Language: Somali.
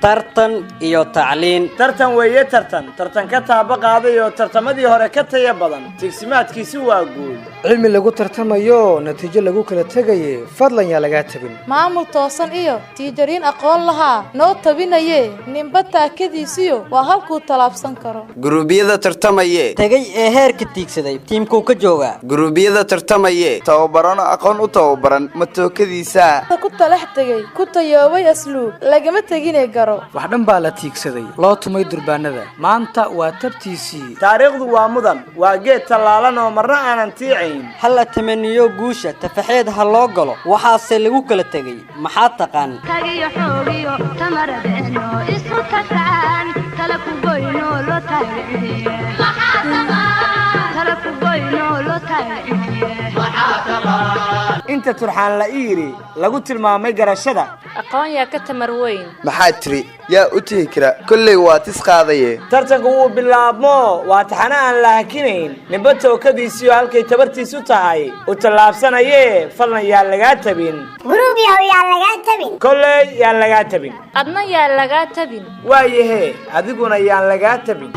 Tartan iyo tacliin. Tartan weeye tartan, tartan ka taaba qaaday oo tartamadii hore ka taya badan, tigsimaadkiisi waa guul. Cilmi lagu tartamayo, natiijo lagu kala tegaye, fadlan yaa lagaa tabin. Maamul toosan iyo tiijariin aqoon lahaa noo tabinaye, ninba taakadiisiyo waa halkuu tallaabsan karo. Guruubyada tartamaye. Tegay ee heerka tiigsaday, tiimkuu ka joogaa. Guruubyada tartamaye. Tababarano aqoon u tababaran ma tookadiisa. Ku talax tegay, ku tayoobay asluub, lagama tegine garo. Wax dhan baa la tiigsaday, loo tumay durbaanada, maanta waa tabtiisii. Taariikhdu waa mudan, waa geed tallaalan oo marna aanan tiicayn. Ha la tamaniyo guusha, tafaxeed ha loo galo, waxaase lagu kala tegay maxaa taqaan? Tagiyo xoogiyo tamaradeeno, isu tagaan, tala ku goyno, loo taagiciye, tala ku goyno, loo taagiciye. Inta turxaan la iiri lagu tilmaamay garashada. Aqoon yaa ka tamar weyn? Maxaa tiri yaa u tihi kara? Kolley waa tis qaadaye. Tartanku wuu bilaabmo, waa taxano aan la hakinayn, ninba tookadiisiyo halkay tabartiisu tahay u tallaabsanayee, fadlan yaa lagaa tabin. Guruubyahow, yaa lagaa tabin. Kolley yaan lagaa tabin. Adna yaa lagaa tabin. Waayahee, adiguna yaan lagaa tabin.